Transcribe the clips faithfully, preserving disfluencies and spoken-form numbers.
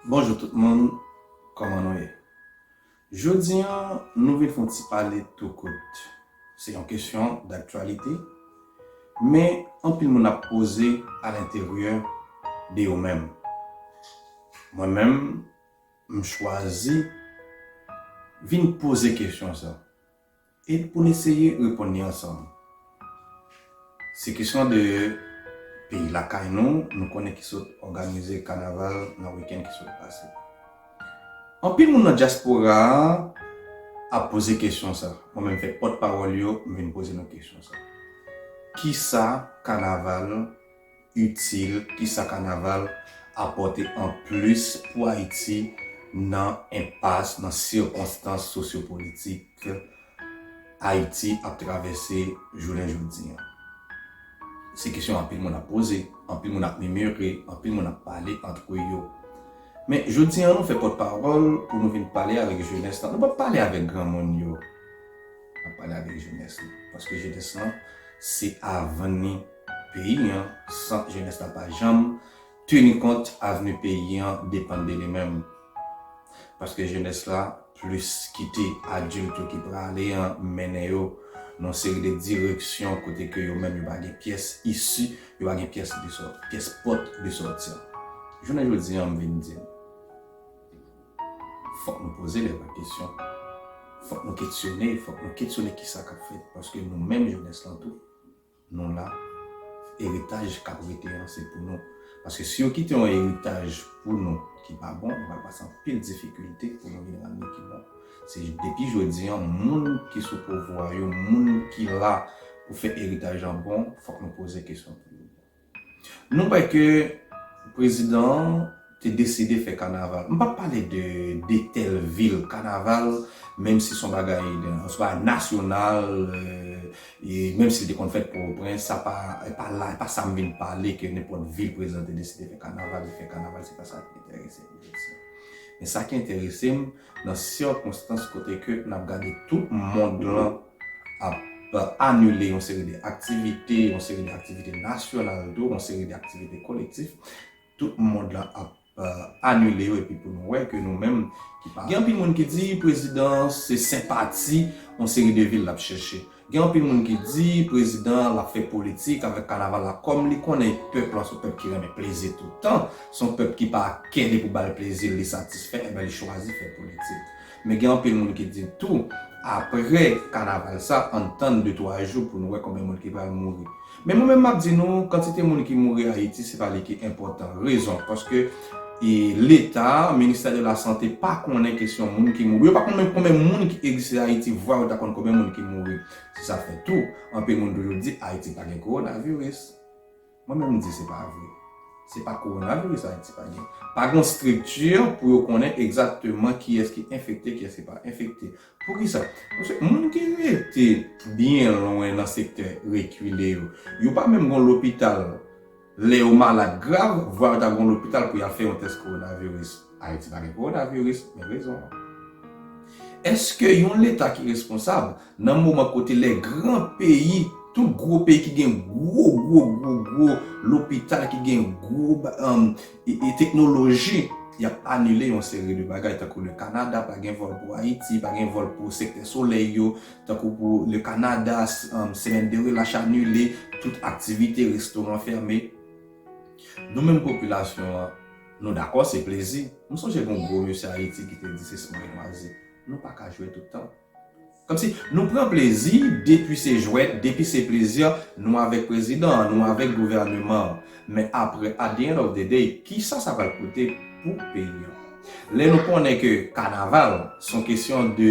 Bonjou tout moun, kòman nou ye? Jodi an, nou vin fè yon ti pale tou kout. Se yon kesyon daktyalite, men anpil moun ap poze alenteryè de yo menm. Mwen menm, m chwazi vin poze kesyon sa. E pou n eseye reponn li ansanm. Se kesyon de peyi lakay nou, nou konnen ki sot òganize kanaval nan wikenn ki sot pase. Anpil moun nan dyaspora a ap poze kesyon sa. Mwen menm fè pòtpawòl yo, m vin poze nou kesyon sa. Kisa kanaval itil, kisa kanaval apòte anplis pou Ayiti nan enpas, nan sikonstans sosyopolitik Ayiti ap travèse jounen jodi an? Se kesyon anpil moun ap poze, anpil moun ap memire, anpil moun ap pale antre yo. Men jodi an, nou fè pòtpawòl pou nou vin pale avèk jenès lan. Nou p ap pale avèk granmoun yo. N ap pale avèk jenès lan. Paske jenès lan, se avni peyi an. San jenès la pa janm teni kont, avni peyi an depann de li menm. Paske jenès la plis kite adilt yo ki prale an mennen yo nan yon seri de direksyon kote ke yo menm yo pa gen pyès isi, yo pa gen pyès de sò-, pyès pòt de sòti. Jounen jodi an, m vin di n, fòk nou poze lè pa kesyon. Fòk nou ketyone, fòk nou ketyone kisa k ap fèt, paske nou menm jenès lan tou, nou la, eritaj k ap rete an, se pou nou. Paske si yo kite yon eritaj pou nou ki pa bon, nou pral pase anpil difikilte pou nou vin rann li ki bon. Se depi jodi an, moun ki sou pouvwa yo, moun ki la pou fè eritaj lan bon, fòk nou poze kesyon pou yo. Nou wè ke prezidan an te deside fè kanaval. M p ap pale de, de tèl vil kanaval, menm si se yon bagay, se yon bagay nasyonal, euh, e menm si l te konn fèt Pòtoprens, sa pa, e pa la, e pa sa m vin pale ke nenpòt vil prezidan te deside fè kanaval, li fè kanaval, se pa sa ki enterese m jodi a. Men sa ki enterese m, nan sikonstans kote ke n ap gade tout mond lan ap anile yon seri de aktivite, yon seri de aktivite nasyonal tou, yon seri de aktivite kolektif, tout mond lan ap, euh, anile yo, epi pou nou wè ke nou menm ki pa. Gen anpil moun ki di prezidan se senpati yon seri de vil l ap chèche. Gen anpil moun ki di prezidan l ap fè politik avèk kanaval la, kòm li konnen pèp lan se yon pèp ki renmen plezi toutan, se yon pèp ki pa kè depi w ba l plezi, li satisfè, enben li chwazi fè politik. Men gen anpil moun ki di tou, apre kanaval sa, ann tann de twa jou pou nou wè konbyen moun ki pral mouri. Men mwen menm m ap di nou, kantite moun ki mouri Ayiti, se pa li ki enpòtan. Rezon, paske, e, Leta, ministè de la sante pa konnen kesyon moun ki mouri. Yo pa konn menm konbyen moun ki egziste Ayiti, vwa yo ta konn konbyen moun ki mouri. Se sa fè tou, anpil moun toujou di Ayiti pa gen kowonaviris. Mwen menm m di se pa vre. Se pa kowonaviris Ayiti pa gen. Pa gen yon estrikti pou yo konnen egzakteman kiyès ki enfekte, kiyès ki pa enfekte. Poukisa? Paske moun ki rete byen lwen nan sektè rekile yo, yo pa menm gen lopital. Lè yo malad grav, vwa yo ta gen lopital pou y al fè yon tès kowonaviris. Ayiti pa gen kowonaviris, men rezon an. Èske yon leta ki responsab nan moman kote lè gran peyi, tout gwo peyi ki gen gwo, gwo, gwo, gwo lopital, ki gen gwo ba- um, e, e teknoloji, y ap anile yon seri de bagay, tankou le Kanada pa gen vòl pou Ayiti, pa gen vòl pou sektè solèy yo, tankou pou le Kanada, s- um, semèn de relach anile, tout aktivite, restoran fèmen. Nou menm popilasyon an, nou dakò se plezi. M sonje gen yon gwo mesye Ayiti ki te di se sman e nwazi. Nou pa ka jwe tout tan. Kòmsi nou pran plezi depi se jwèt, depi se plezi, nou avèk prezidan an, nou avèk gouvèneman an. Men apre, at the end of the day, kisa sa pral koute pou peyi an? Lè nou konnen ke kanaval se yon kesyon de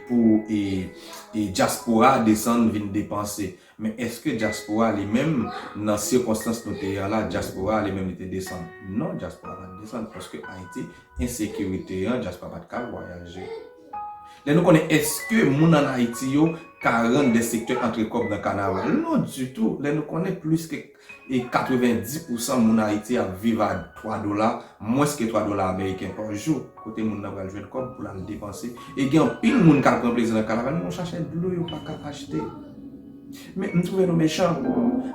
pou e, e dyaspora desann vin depanse. Men èske dyaspora li menm, nan sikonstans nou te ye a la, dyaspora li menm li te desann? Non, dyaspora pa t desann, paske Ayiti, ensekirite an, dyaspora pa t ka vwayaje. Lè nou konnen, èske moun ann Ayiti yo ka rann de sektè antre kòb nan kanaval? Non ditou. Lè nou konnen plis ke e katrevenndis pousan moun Ayiti ap viv a twa dola, mwens ke twa dola ameriken pa jou. Kote moun nan pral jwenn kòb pou l al depanse? E gen anpil moun k al pran plezi nan kanaval, men yon sachè dlo yo pa ka achte. Men m twouve nou mechan.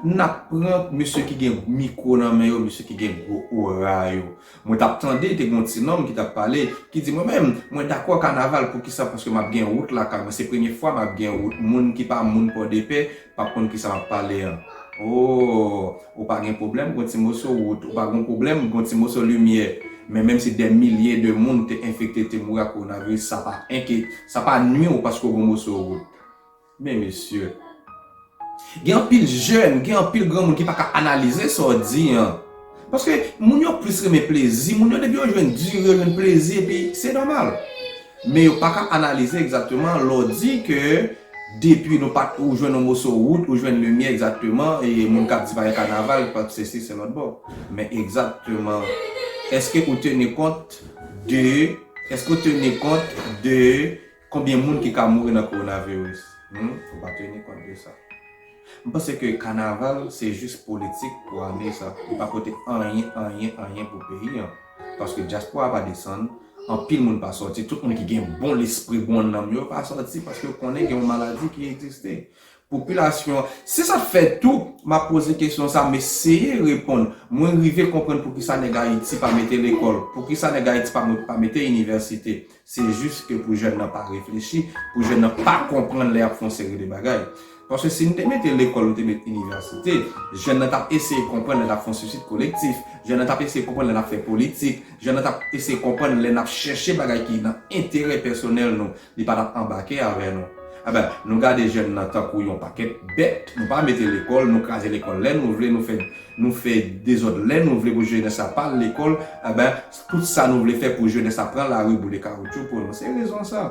N ap pran mesye ki gen mikwo nan men yo, mesye ki gen gwo ora yo. Mwen t ap tande, te gen yon ti nonm ki t ap pale, ki di, mwen menm, mwen dakò kanaval, poukisa? Paske m ap gen wout lakay mwen. Se premye fwa m ap gen wout. Moun ki pa moun Pòdepè p ap konn kisa m ap pale an. O, ou pa gen pwoblèm, gen yon ti moso wout. Ou pa gen pwoblèm, gen yon ti moso limyè. Men menm si dè milye de moun te enfekte, te mouri ak kowonaviris, sa pa enkyete, sa pa nwi w paske w gen yon moso wout. Men mesye, gen anpil jèn, gen anpil granmoun ki pa ka analize sa w di an. Paske moun yo plis renmen plezi, moun yo depi yo jwenn diri, yo jwenn plezi, epi se nòmal. Men yo pa ka analize egzakteman lè w di ke depi nou pa t, ou jwenn yon moso wout, ou jwenn limyè egzakteman, e moun k ap di pa gen kanaval, pa sesi, se lòt bò. Men egzakteman, èske ou teni kont de, èske ou teni kont de konbyen moun ki ka mouri nan kowonaviris? Hmm? Ou pa teni kont de sa. M panse ke kanaval se jis politik pou ane sa. Li pa pote anyen, anyen, anyen pou peyi an. Paske dyaspora pa desann, anpil moun pa sòti, tout moun ki gen bon lespri, bon nanm yo pa sòti paske yo konnen gen yon maladi ki egziste. Popilasyon, se sa k fè tou, m ap poze kesyon sa, m eseye reponn. Mwen rive konprann poukisa nèg Ayiti pa mete lekòl, poukisa nèg Ayiti pa, pa mete inivèsite. Se jis ke pou jèn nan pa reflechi, pou jèn nan pa konprann lè y ap fè yon seri de bagay. Paske si n te mete lekòl, nou te mete inivèsite, jèn nan t ap eseye konprann lè n ap fè yon swisid kolektif, jèn nan t ap eseye konprann lè n ap fè politik, jèn nan t ap eseye konprann lè n ap chèche bagay ki nan enterè pèsonèl nou, li pa t ap anbake avè nou. Enben, nou gade jèn nan tankou yon pakèt bèt, nou pa mete lekòl, nou kraze lekòl lè nou vle, nou fè, nou fè dezòd lè nou vle pou jenès la pa al lekòl, enben, tout sa nou vle fè pou jenès la pran lari boule kawotchou pou nou. Se rezon sa.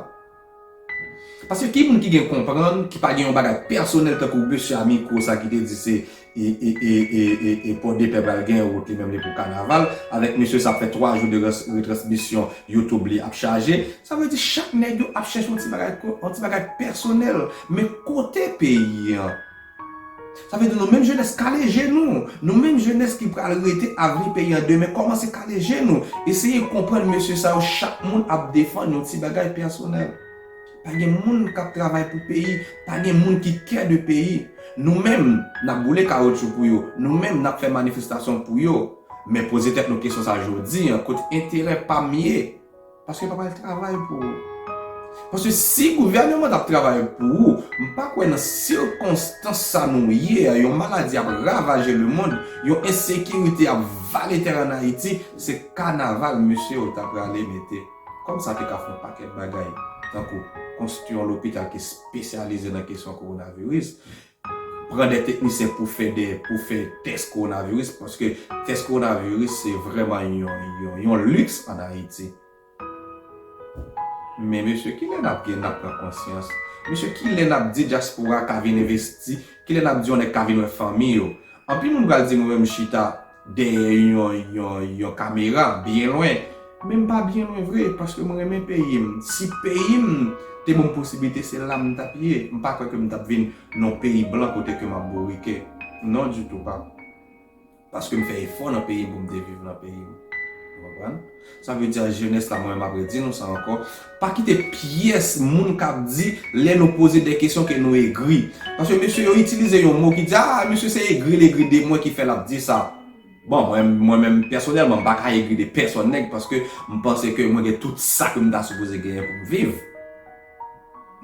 Paske ki moun ki gen konprann, ki pa gen yon bagay pèsonèl tankou mesye a mikwo sa ki te di se e, e, e, e, e, e Pòdepè pral gen wout li menm li pou kanaval, avèk mesye sa ap fè twa jou de rans-, retransmisyon YouTube li ap chaje, sa vle di chak nèg yo ap chèche yon ti bagay, yon ti bagay pèsonèl. Men kote peyi an? Sa vle di nou menm jenès kale je nou, nou menm jenès ki pral rete avni peyi an demen, kòmanse kale je nou, eseye konprann mesye sa yo, chak moun ap defann yon ti bagay pèsonèl. Pa gen moun k ap travay pou peyi, pa gen moun ki kè de peyi. Nou menm, n ap boule kawotchou pou yo. Nou menm, n ap fè manifestasyon pou yo. Men poze tèt nou kesyon sa jodi an, kote enterè pa m ye? Paske yo pa pral travay pou ou. Paske si gouvènman t ap travay pou ou, m pa kwè nan sikonstans sa nou ye a, yon maladi ap ravaje lemonn, yon ensekirite ap vale tè an Ayiti, se kanaval mesye yo ta prale mete. Kòm sa te ka fè yon pakèt bagay, tankou konstwi yon lopital ki espesyalize nan kesyon kowonaviris, pran de teknisyen pou fè de, pou fè tès kowonaviris, paske tès kowonaviris se vrèman yon, yon, yon liks an Ayiti. Men mesye, kilè n ap gen, n ap pran konsyans? Mesye, kilè n ap di dyaspora ka vin envesti? Kilè n ap di yon nèg ka vin wè fanmi yo? Anpil moun pral di mwen menm chita dèyè yon, yon, yon kamera, byen lwen. Men m pa byen lwen vre, paske mwen renmen peyi m. Si peyi m te ban m posiblite, se la m t ap ye. M pa kwè ke m t ap vin nan peyi blan kote ke m ap bourike. Non, ditou pa. Paske m fè efò nan peyi m pou m te viv nan peyi m. Ou konprann? Sa vle di a jenès la, mwen m ap redi nou sa ankò. Pa kite pyès moun k ap di lè nou poze de kesyon ke nou egri. Paske mesye yo itilize yon mo ki di, ah, mesye se egri l egri de mwen ki fè l ap di sa. Bon, mwen, mwen menm pèsonèlman, m pa ka egri de pèsonn nèg paske m panse ke mwen gen tout sa ke m ta sipoze genyen pou m viv.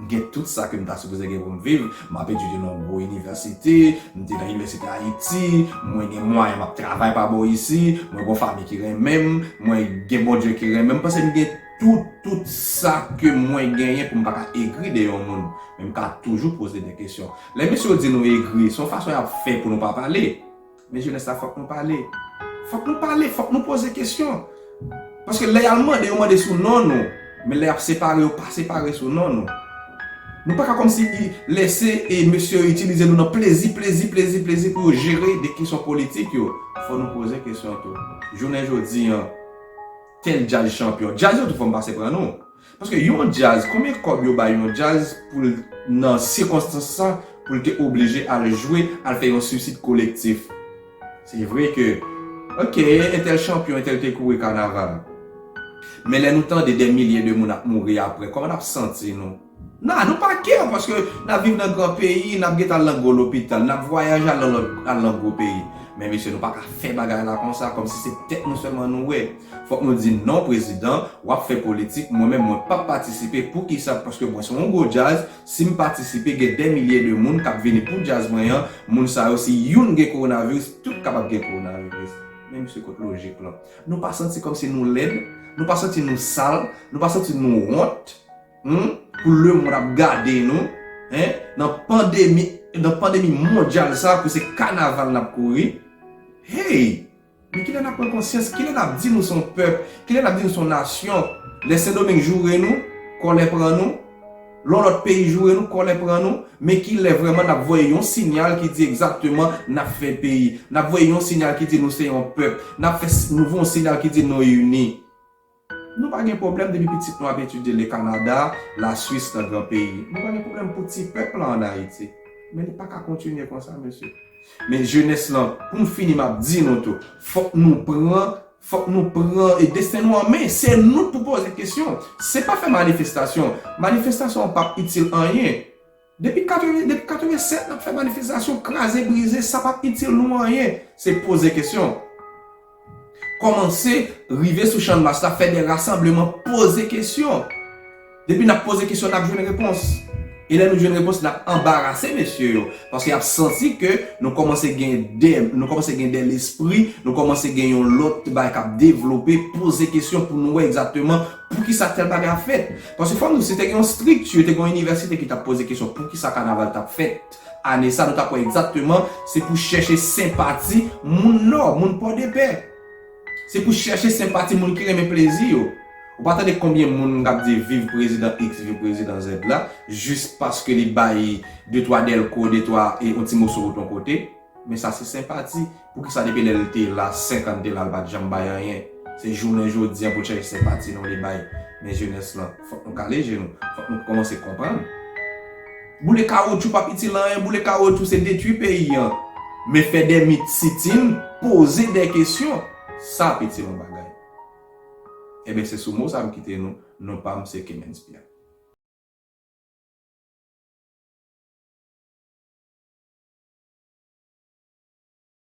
M gen tout sa ke m ta sipoze gen pou m viv. M ap etidye nan yon gwo inivèsite, m te nan Inivèsite Ayiti, mwen gen mwayen, m ap travay pa bò isi, mwen gen yon fanmi ki renmen m, mwen gen Bondye ki renmen m. M panse m gen tout, tout sa ke mwen genyen pou m pa ka egri de yon moun. Men m ka toujou poze de kesyon. Lè mesye yo di nou egri, se yon fason y ap fè pou nou pa pale. Men jenès la, fòk nou pale. Fòk nou pale, fòk nou poze kesyon. Paske lè y al mande, yo mande sou non nou. Men lè y ap separe, yo pa separe sou non nou. Nou pa ka kòmsi i- lese e mesye yo itilize nou nan plezi, plezi, plezi, plezi pou yo jere de kesyon politik yo. Fò nou poze kesyon tou. Jounen jodi an, tèl djaz chanpyon. Djaz yo tou fò m pase pran nou. Paske yon djaz, konbyen kòb yo bay yon djaz pou l, nan sikonstans sa, pou l te oblije al jwe, al fè yon swisid kolektif? Se vre ke, ok, entèl chanpyon, entèl te kouri kanaval. Men lè nou tande dè milye de moun ap mouri apre, kòman n ap santi nou? Nan, nou pa kè, paske n ap viv nan gran peyi, n ap gentan al nan gwo lopital, n ap vwayaje al nan lòt, al nan gwo peyi. Men mesye, nou pa ka fè bagay la konsa, kòmsi se tèt nou sèlman nou wè. Fòk nou di non, prezidan, w ap fè politik, mwen menm, mwen p ap patisipe. Poukisa? Paske mwen se yon gwo djaz, si m patisipe, gen dè milye de moun k ap vini pou djaz mwen an, moun sa yo, si youn gen kowonaviris, tout kapab gen kowonaviris. Men misye, kot lojik lan? Nou pa santi kòmsi nou lèd? Nou pa santi nou sal? Nou pa santi nou wont? Hmm? Pou lemonn ap gade nou, hein? Nan pandemi, nan pandemi mondyal sa, pou se kanaval n ap kouri. Hey! Men kilè n ap pran konsyans? Kilè n ap di nou se yon pèp? Kilè n ap di nou se yon nasyon? Lè Sendomeng joure nou, kòlè pran nou. Lè yon lòt peyi joure nou, kòlè pran nou. Men kilè vrèman n ap voye yon siyal ki di egzakteman n ap fè peyi? N ap voye yon siyal ki di nou se yon pèp. N ap fè, nou voye yon siyal ki di nou ini. Nou pa gen pwoblèm depi pitit nou ap etidye le Kanada, la Swis, nan gran peyi. Nou pa gen pwoblèm pou ti pèp la ann Ayiti. Men li pa ka kontinye konsa, mesye. Men jenès lan, pou m fini, m ap di nou tou, fòk nou pran, fòk nou pran, e, desten nou an men. Se nou k pou poze kesyon. Se pa fè manifestasyon. Manifestasyon an p ap itil anyen. Depi katreven, depi katreven sèt, n ap fè manifestasyon, kraze, brize, sa p ap itil nou anyen. Se poze kesyon. Kòmanse rive sou Channmas la, fè de rasanbleman, poze kesyon. Depi n ap poze kesyon, n ap jwenn repons. E lè nou jwenn repons, n ap anbarase mesye yo. Paske y ap santi ke nou kòmanse gen de, nou kòmanse gen de lespri, nou kòmanse gen yon lòt bagay k ap devlope, poze kesyon pou nou wè egzakteman poukisa tèl bagay ap fèt. Paske fò m di w, si te gen yon estrikti, te gen yon inivèsite ki t ap poze kesyon poukisa kanaval t ap fèt ane sa, nou t ap wè egzakteman se pou chèche senpati moun Nò, moun Pòdepè. Se pou chèche senpati moun ki renmen plezi yo. Ou pa tande konbyen moun k ap di viv prezidan X, viv prezidan Z la, jis paske li bay de twa dèlko, de twa, e, yon ti moso wout yon kote. Men sa se senpati. Poukisa depi lè l te la, senk an te la, l pa t janm bay anyen? Se jounen jodi an pou l chèche senpati nou li bay. Men jenès lan, fòk nou kale je nou. Fòk nou kòmanse konprann. Boule kawotchou p ap itil anyen, boule kawotchou se detwi peyi an. Men fè de mit sitin, poze de kesyon, sa ap itil yon bagay. Ebyen, se sou mo sa m kite nou, non pa m se Kemens Pierre.